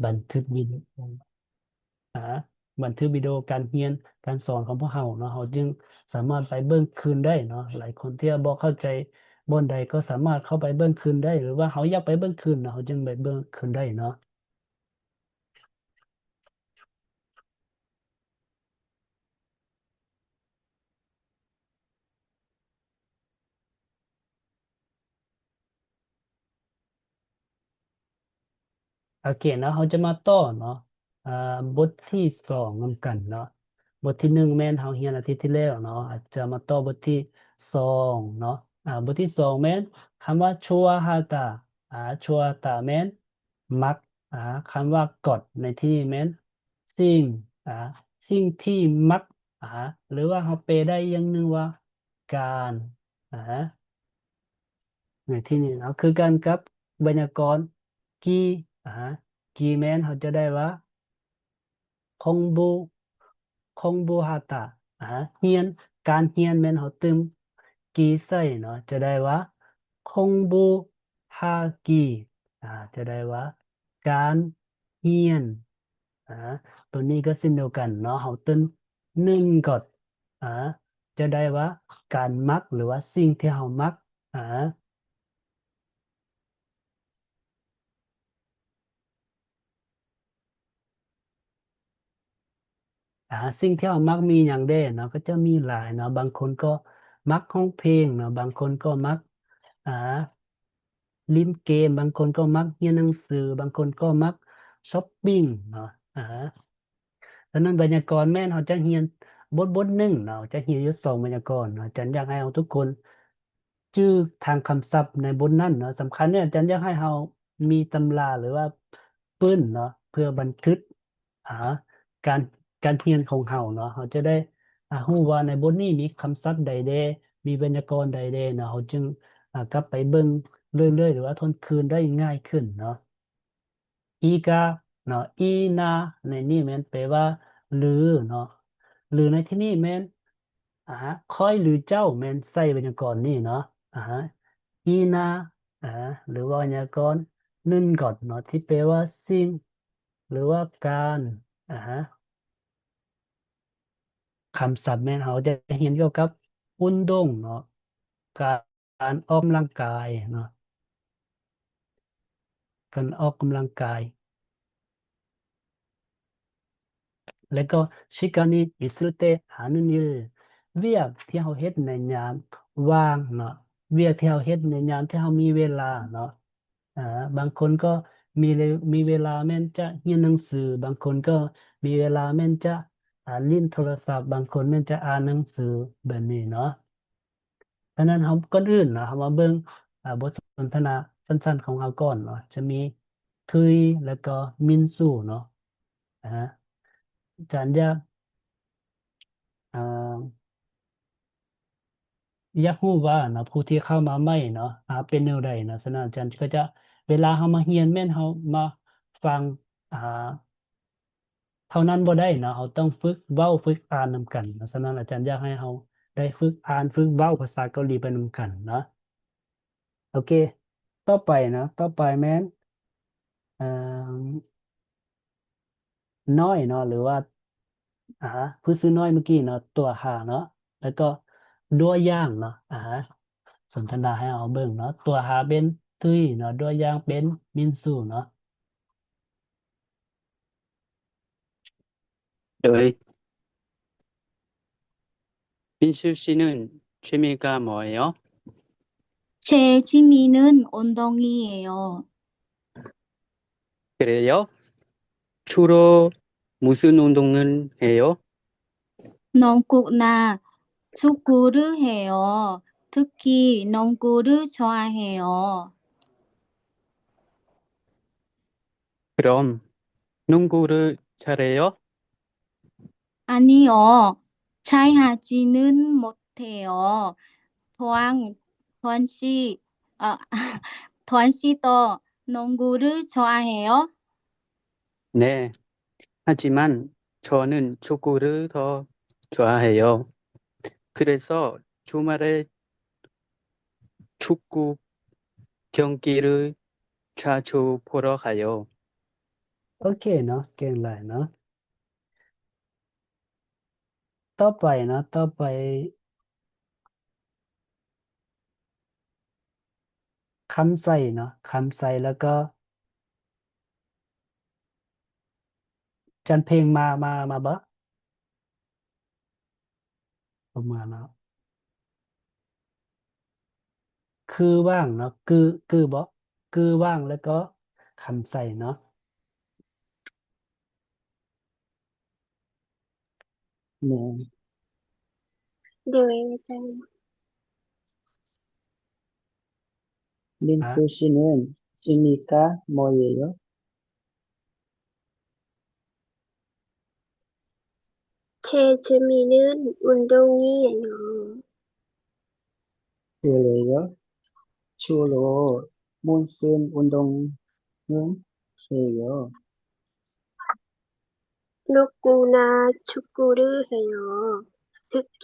ບັນທຶກວິດີໂອ ອາ ບັນທຶກວິດີໂອການຮຽນການສອນຂອງພວກເຮົາເນາະ, ເຮົາຈຶ່ງສາມາດໄປເບິ່ງຄືນໄດ້ເນາະ. ຫຼາຍຄົນທີ່ວ່າບໍ່ເຂົ້າໃຈບ່ອນໃດກໍສາມາດເຂົ້າໄປເບິ່ງຄືນໄດ້ ຫຼືວ່າເຮົາຢາກໄປເບິ່ງຄືນເນາະ ເຮົາຈຶ່ງໄປເບິ່ງຄືນໄດ້ເນາະ. ໂອເຄເນາະ, ເຮົາຈະມາຕໍ່ເນາະ ອ່າ ບົດທີສອງນຳກັນເນາະ. ບົດທີໜຶ່ງແມ່ນເຮົາຮຽນອາທິດທີ່ແລ້ວເນາະ, ອາດຈະມາຕໍ່ບົດທີສອງເນາະ. ອ່າ ບົດທີສອງແມ່ນຄຳວ່າ 좋아하다. ອ່າ 좋아하다 ແມ່ນມັກ. ອ່າ ຄຳວ່າ 것 ໃນທີ່ນີ້ແມ່ນສິ່ງ. ອ່າ ສິ່ງທີ່ມັກ. ອ່າ ຫຼືວ່າເຮົາແປໄດ້ຢ່າງໜຶ່ງວ່າ ການ. ອ່າ ໃນທີ່ນີ້ເນາະ ຄືກັນກັບໄວຍາກອນ 기. ອ່າ 기기 ແມ່ນເຮົາຈະໄດ້ວ່າ 공부, 공부하다. ອ່າ ຮຽນ, ການຮຽນແມ່ນເຮົາຕື່ມ 기기 ໃສ່ເນາະ ຈະໄດ້ວ່າ 공부하기. ອ່າ ຈະໄດ້ວ່າ ການຮຽນ. ອ່າ ໂຕນີ້ກໍເຊັ່ນດຽວກັນເນາະ, ເຮົາຕື່ມ 있는 것. ອ່າ ຈະໄດ້ວ່າ ການມັກ ຫຼືວ່າສິ່ງທີ່ເຮົາມັກ. ອ່າ ອ່າ ສິ່ງທີ່ເຮົາມັກມີຫຍັງແດ່ເນາະ? ກໍຈະມີຫຼາຍເນາະ, ບາງຄົນກໍມັກຮ້ອງເພງເນາະ, ບາງຄົນກໍມັກ ອ່າ ຫຼິ້ນເກມ, ບາງຄົນກໍມັກຮຽນໜັງສື, ບາງຄົນກໍມັກຊັອບປິງເນາະ. ອ່າ ສະນັ້ນໄວຍາກອນແມ່ນເຮົາຈະຮຽນບົດ ບົດໜຶ່ງເນາະ, ຈະຮຽນຢູ່ສອງໄວຍາກອນເນາະ. ອາຈານຢາກໃຫ້ເຮົາທຸກຄົນຈື່ທາງຄຳສັບໃນບົດນັ້ນເນາະ. ສຳຄັນນີ້ອາຈານຢາກໃຫ້ເຮົາມີຕຳລາ ຫຼືວ່າປຶ້ມເນາະ ເພື່ອບັນທຶກ ອ່າ ການ ການຮຽນຂອງເຮົາເນາະ. ເຮົາຈະໄດ້ ອ່າ ຮູ້ວ່າໃນບົດນີ້ມີຄຳສັບໃດແດ່ ມີໄວຍາກອນໃດແດ່ເນາະ, ເຮົາຈຶ່ງ ອ່າ ກັບໄປເບິ່ງເລື້ອຍໆ ຫຼືວ່າທວນຄືນໄດ້ງ່າຍຂຶ້ນເນາະ. 이가 ເນາະ, 이나 ໃນນີ້ແມ່ນແປວ່າ ຫຼືເນາະ, ຫຼືໃນທີ່ນີ້ແມ່ນ ອ່າ ຂ້ອຍ ຫຼື ເຈົ້າ ແມ່ນໃສ່ໄວຍາກອນນີ້ເນາະ. ອ່າ 이나 ອ່າ ຫຼືວ່າໄວຍາກອນ 있는 것 ເນາະ ທີ່ແປວ່າສິ່ງ ຫຼືວ່າການ. ອ່າ ຄຳສັບແມ່ນເຮົາຈະຮຽນກ່ຽວກັບ 운동 ເນາະ, ການອອກກຳລັງກາຍເນາະ, ການອອກກຳລັງກາຍ. ແລ້ວກໍ 시간이 있을 때 하는 일, ວຽກທີ່ເຮົາເຮັດໃນຍາມວ່າງເນາະ, ວຽກທີ່ເຮົາເຮັດໃນຍາມທີ່ເຮົາມີເວລາເນາະ. ອ່າ ບາງຄົນກໍມີເວ ມີເວລາແມ່ນຈະຮຽນໜັງສື, ບາງຄົນກໍມີເວລາແມ່ນຈະ ອ່າ ຫຼິ້ນໂທລະສັບ, ບາງຄົນແມ່ນຈະອ່ານໜັງສື ແບບນີ້ເນາະ. ສະນັ້ນເຮົາ ກ່ອນອື່ນເນາະ ເຮົາມາເບິ່ງ ອ່າ ບົດສົນທະນາສັ້ນໆຂອງເຮົາກ່ອນເນາະ, ຈະມີ ̈ܬຍ ແລ້ວກໍ 민ສູ ເນາະ. ອ່າ ອາຈານຢາກ ອ່າ ຢາກຮູ້ວ່າເນາະ ຜູ້ທີ່ເຂົ້າມາໃໝ່ເນາະ ອ່າ ເປັນແນວໃດເນາະ. ສະນັ້ນອາຈານກໍຈະ ເວລາເຮົາມາຮຽນແມ່ນເຮົາມາຟັງ ອ່າ ເທົ່ານັ້ນບໍ່ໄດ້ເນາະ, ເຮົາຕ້ອງຝຶກເວົ້າ ຝຶກອ່ານນຳກັນເນາະ. ສະນັ້ນອາຈານຢາກໃຫ້ເຮົາໄດ້ຝຶກອ່ານ ຝຶກເວົ້າພາສາເກົາຫຼີໄປນຳກັນເນາະ. ໂອເຄ ຕໍ່ໄປເນາະ, ຕໍ່ໄປແມ່ນ ເອີ ̈ ນ້ອຍເນາະ ຫຼືວ່າ ອ່າ ຜູ້ຊື່ນ້ອຍເມື່ອກີ້ເນາະ ຕົວຫາເນາະ ແລ້ວກໍ ตัวอย่าง ເນາະ. ອ່າ ສົນທະນາໃຫ້ເຮົາເບິ່ງເນາະ, ຕົວຫາເປັນ ̈ܬຍ ເນາະ, ຕົວຢ່າງເປັນ 민ສູ ເນາະ. 네. 민수 씨는 취미가 뭐예요? 제 취미는 운동이에요. 그래요? 주로 무슨 운동을 해요? 농구나 축구를 해요. 특히 농구를 좋아해요. 그럼 농구를 잘해요? 아니요. 잘하지는 못해요. 도안, 도안 씨, 아, 도안 씨도 농구를 좋아해요? 네. 하지만 저는 축구를 더 좋아해요. 그래서 주말에 축구 경기를 자주 보러 가요. ໂອເຄເນາະ ເກັ່ງຫຼາຍເນາະ. ຕໍ່ໄປເນາະ ຕໍ່ໄປ ຄຳໃສ່ເນາະ ຄຳໃສ່ ແລ້ວກໍ ຈັນເພັງ ມາ ມາ ມາບໍ່? ປະມານເນາະ ຄືຫວ່າງເນາະ ຄື ຄືບໍ່? ຄືຫວ່າງ ແລ້ວກໍ ຄຳໃສ່ເນາະ. ແມ່ນ. ໂດຍ ອາຈານ. 민수 아. 씨는 취미가 뭐예요? 제 취미는 운동이에요. 그래요? 주로 무슨 운동을 해요? 축구나 축구를 해요. 특,